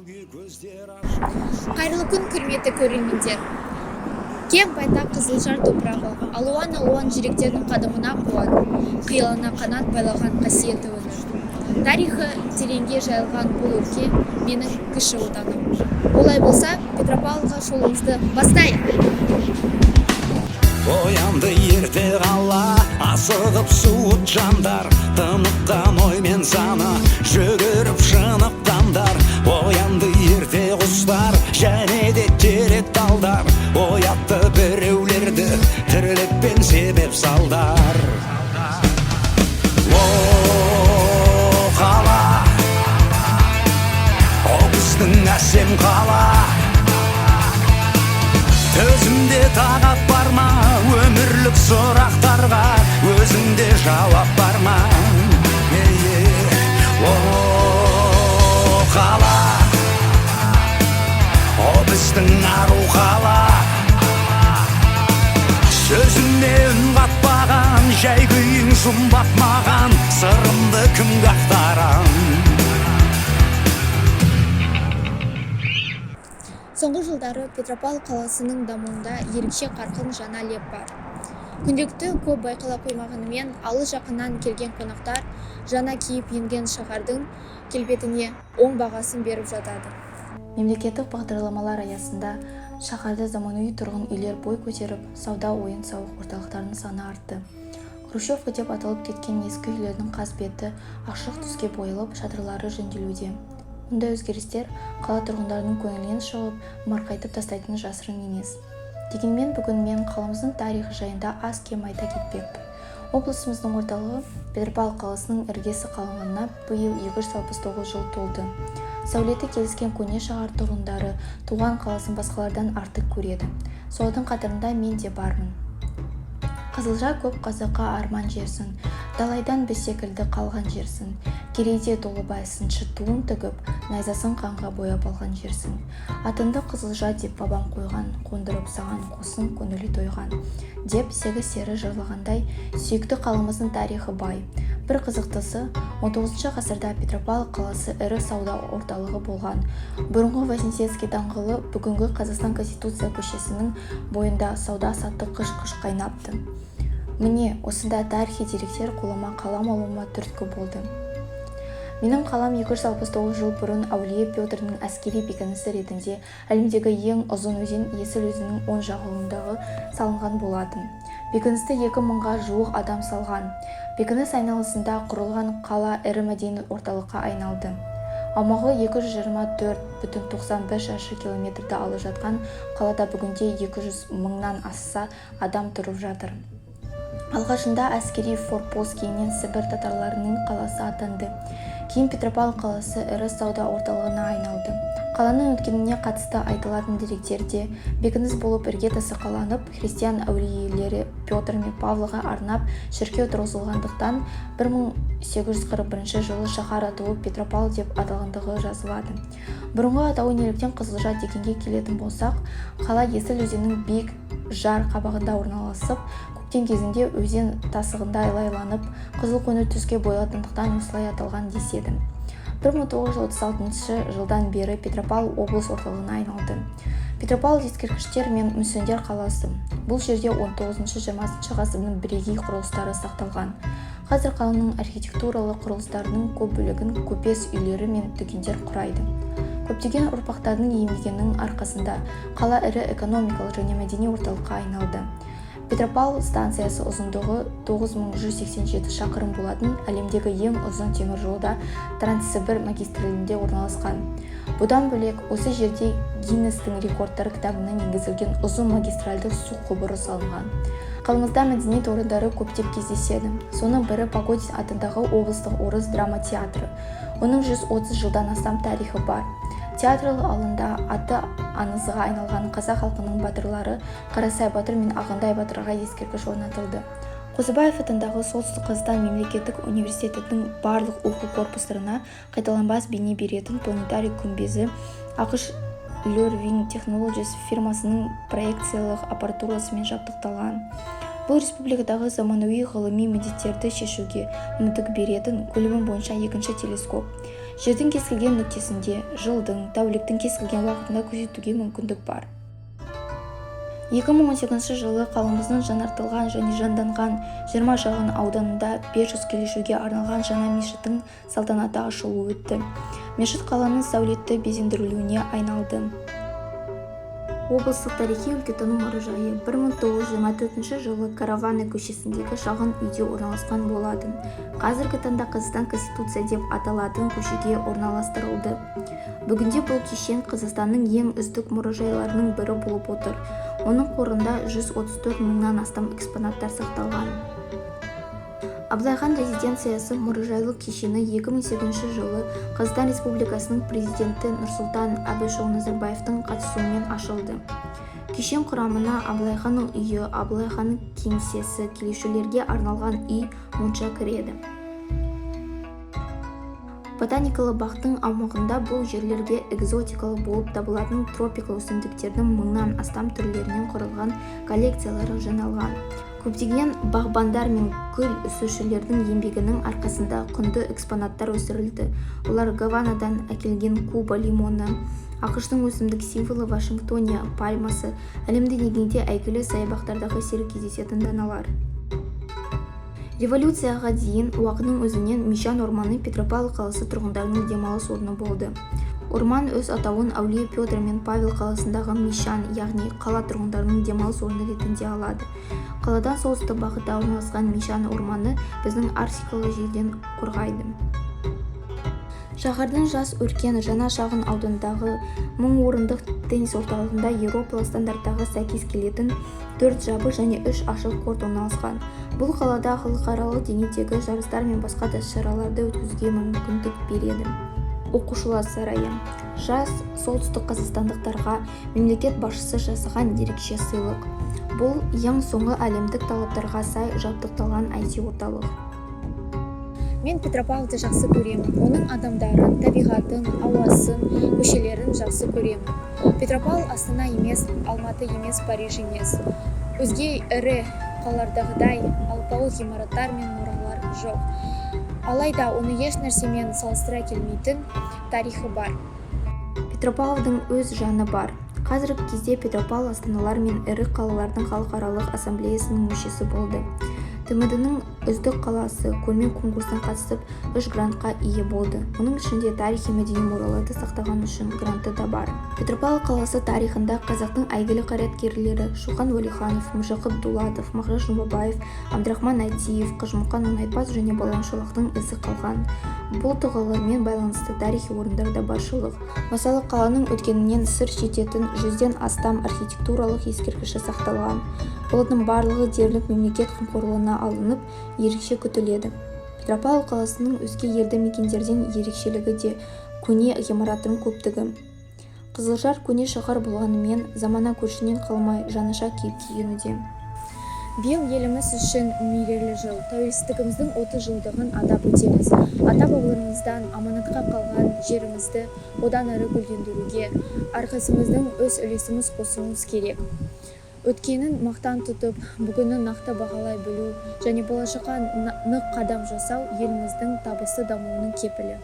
Қайырлы күн, құрметті көрермендер! Кең байтақ Қызылжар топырағы алуан-алуан жүректердің қадамына қуат, қиялына қанат байлаған қасиетті өңір. Тарихы тереңге жайылған бұл өлке – менің кіші отаным. Олай болса, Петропавлға жолымызды бастайық! Оянды ерте қала, асығып суыт жандар, тыныққан оймен саны жүгіріп шыныққандар. Оянды ерте құстар және де терек талдар, оятты біреулерді тірлікпен себеп салдар. О, қала, о, біздің әсем қала, төзімде тағат бар ма? Өмірлік сұрақтарға өзіңде жауап бар ма? Е, о, қала, о, біздің ару қала, сөзіңе үн қатпаған, жай күйің жұмбақ маған, сырымды кімге ақтарам? Соңғы жылдары Петропавл қаласының дамуында ерекше қарқын, жаңа леп бар. Күнделікті көп байқала қоймағанымен, алыс-жақыннан келген қонақтар жаңа кейіп енген шаһардың келбетіне оң бағасын беріп жатады. Мемлекеттік бағдарламалар аясында шаһарда заманауи тұрғын үйлер бой көтеріп, сауда ойын-сауық орталықтарының саны артты. Хрущевка деп аталып кеткен ескі үйлердің қасбеті ашық түске боялып, шатырлары жөнделуде. Мұндай өзгерістер қала тұрғындарының көңілінен шығып, марқайтып тастайтыны жасырын емес. Дегенмен бүгін мен қаламыздың тарихы жайында аз-кем айта кетпекпін. Облысымыздың орталығы Петропавл қаласының іргесі қаланғанына биыл 269 жыл толды. Сәулеті келіскен көне шаһар тұрғындары туған қаласын басқалардан артық көреді. Солардың қатарында мен де бармын. Қызылжар көп қазаққа арман жерсің, Далайдан біз секілді қалған жерсің, Керейде Толыбай сыншы туын тігіп, найзасын қанға бояп алған жерсің. Атыңды Қызылжар деп бабам қойған, қондырып саған қосын көңілі тойған, деп Сегіз сері жырлағандай, сүйікті қаламыздың тарихы бай. Бір қызықтысы, 19 ғасырда Петропавл қаласы ірі сауда орталығы болған. Бұрынғы Вознесенский даңғылы, бүгінгі Қазақстан Конституция көшесінің бойында сауда-саттық қыж-қыж қайнапты. Міне, осында тарихи деректер қолыма қалам алуыма түрткі болды. Менің қалам 269 жыл бұрын әулие Петрдің әскери бекінісі ретінде әлемдегі ең ұзын өзен Есіл өзенінің оң жағалауында салынған болатын. Бекіністі 2000-ға жуық адам салған. Бекініс айналасында құрылған қала ірі мәдени орталыққа айналды. Аумағы 224,91 шаршы километрді алып жатқан қалада бүгінде 200 мыңнан аса адам тұрып жатыр. Алғашында әскери форпост, кейіннен Сібір татарларының қаласы атанды. Кейін Петропавл қаласы ірі сауда орталығына айналды. Қаланың өткеніне қатысты айтылатын деректерде бекініс болып іргетасы қаланып, христиан әулиелері Петр мен Павлға арнап шіркеу тұрғызылғандықтан 1841 жылы шаһар атауы Петропавл деп аталғандығы жазылады. Бұрынғы атауы неліктен Қызылжар дегенге келетін болсақ, қала Есіл өзенінің биік жар қабағында орналасып, көктем кезінде өзен тасығында лайланып, қызыл қоңыр түске боялатындықтан осылай аталған деседі. 1936 жылдан бері Петропавл облыс орталығына айналды. Петропавл – ескерткіштер мен мүсіндер қаласы. Бұл жерде 19-20 ғасырдың бірегей құрылыстары сақталған. Қазір қаланың архитектуралық құрылыстарының көп бөлігін көпес үйлері мен дүкендер құрайды. Көптеген ұрпақтардың еңбегінің арқасында қала ірі экономикалық және мәдени орталыққа айналды. Петропавл станциясы ұзындығы 9187 шақырым болатын әлемдегі ең ұзын теміржолда, Транссібір магистралінде орналасқан. Бұдан бөлек, осы жерде Гиннестің рекордтар кітабына енгізілген ұзын магистральдық су құбыры салынған. Қаламызда мәдениет орындары көптеп кездеседі. Соның бірі – Погодин атындағы облыстық орыс драма театры. Оның 130 жылдан астам тарихы бар. Театр алаңында аты аңызға айналған қазақ халқының батырлары Қарасай батыр мен Ағынтай батырға ескерткіш орнатылды. Қозыбаев атындағы Солтүстік Қазақстан мемлекеттік университетінің барлық оқу корпустарына қайталанбас бейне беретін планетарий күмбезі АҚШ Lurvin Technologies фирмасының проекциялық аппаратурасымен жабдықталған. Бұл республикадағы заманауи ғылыми міндеттерді шешуге мүмкіндік беретін көлемі бойынша екінші телескоп. Жердің кез келген нүктесінде жылдың, тәуліктің кез келген уақытында күзетуге мүмкіндік бар. 2018 жылы қаламыздың жаңартылған және жанданған 20 шағын ауданында 500 келушіге арналған жаңа мешіттің салтанатты ашылуы өтті. Мешіт қаланың сәулетті безендірілуіне айналды. Облыстық тарихи-өлкетану мұражайы 1924 жылы Караванный көшесіндегі шағын үйде орналасқан болатын. Қазіргі таңда Қазақстан Конституция деп аталатын көшеге орналастырылды. Бүгінде бұл кешен Қазақстанның ең үздік мұражайларының бірі болып отыр. Оның қорында 134 мыңнан астам экспонаттар сақталған. Абылай хан резиденциясы мұражайлық кешені 2008 жылы Қазақстан Республикасының Президенті Нұрсұлтан Әбішұлы Назарбаевтың қатысуымен ашылды. Кешен құрамына Абылай ханның үйі, Абылай ханның кеңсесі, келушілерге арналған үй, монша кіреді. Ботаникалық бақтың аумағында бұл жерлерге экзотикалық болып табылатын тропикалық өсімдіктердің мыңнан астам түрлерінен құралған коллекциялары жиналған. Көптеген бағбандар мен гүл өсірушілердің еңбегінің арқасында құнды экспонаттар өсірілді. Олар Гаванадан әкелген Куба лимоны, АҚШ-тың өсімдік символы Вашингтония пальмасы, әлемдік деңгейде әйгілі саябақтардағы сирек кездесетін даналар. Революцияға дейін уақытының өзінен Мещан орманы Петропавл қаласы тұрғындарының демалыс орны болды. Орман өз атауын әулие Петр мен Павел қаласындағы мещан, яғни қала тұрғындарының демалыс орны ретінде алады. Қаладан солтүстік бағытта орналасқан Мещан орманы біздің арктикалық желден қорғайды. Шаһардың Жас өркен жаңа шағын ауданындағы мың орындық теннис орталығында еуропалық стандарттарға сәйкес келетін төрт жабық және үш ашық корт орналасқан. Бұл қалада халықаралық деңгейдегі жарыстар мен басқа да шараларды өткізуге мүмкіндік береді. Оқушылар сарайы жас солтүстік қазақстандықтарға мемлекет басшысы жасаған ерекше сыйлық. Бұл ең соңғы әлемдік талаптарға сай жабдықталған IT орталық. Мен Петропавлды жақсы көремін. Оның адамдарын, табиғатын, ауасын, көшелерін жақсы көремін. Петропавл Астана емес, Алматы емес, Париж емес. Өзге ірі қалалардағыдай алпауыт ғимараттар мен мұралар жоқ. Алайда оны еш нәрсемен салыстыра келмейтін тарихы бар. Петропавлдың өз жаны бар. Қазіргі кезде Петропавл астаналар мен ірі қалалардың халықаралық ассамблеясының мүшесі болды. ТМД-ның үздік қаласы көрме конкурсына қатысып, үш грантқа ие болды. Оның ішінде тарихи мәдени мұраларды сақтаған үшін гранты да бар. Петропавл қаласы тарихында қазақтың әйгілі қайраткерлері Шоқан Уәлиханов, Міржақып Дулатов, Мағжан Жұмабаев, Абдрахман Әдиев, Қажымұқан Мұңайтпаз және Балуан Шолақтың ізі қалған. Бұл тұлғалармен байланысты тарихи орындар да баршылық. Мысалы, қаланың өткенінен сыр шертетін 100-ден астам архитектуралық ескерткіші сақталған. Олардың барлығы дерлік мемлекет қамқорлығына алынып, ерекше күтіледі. Петропавл қаласының өзге елді мекендерден ерекшелігі де көне ғимараттың көптігі. Қызылжар көне шаһар болғанымен, замана көшінен қалмай, жаңаша кейіпке енуде. Биыл еліміз үшін мерейлі жыл. Тәуелсіздігіміздің 30 жылдығын атап өтеміз. Ата-бабаларымыздан аманатқа қалған жерімізді одан әрі гүлдендіруге әрқайсымыздың өз үлесіміз қосуымыз керек. Өткенін мақтан тұтып, бүгінін нақты бағалай білу және болашаққа нық қадам жасау еліміздің табысты дамуының кепілі.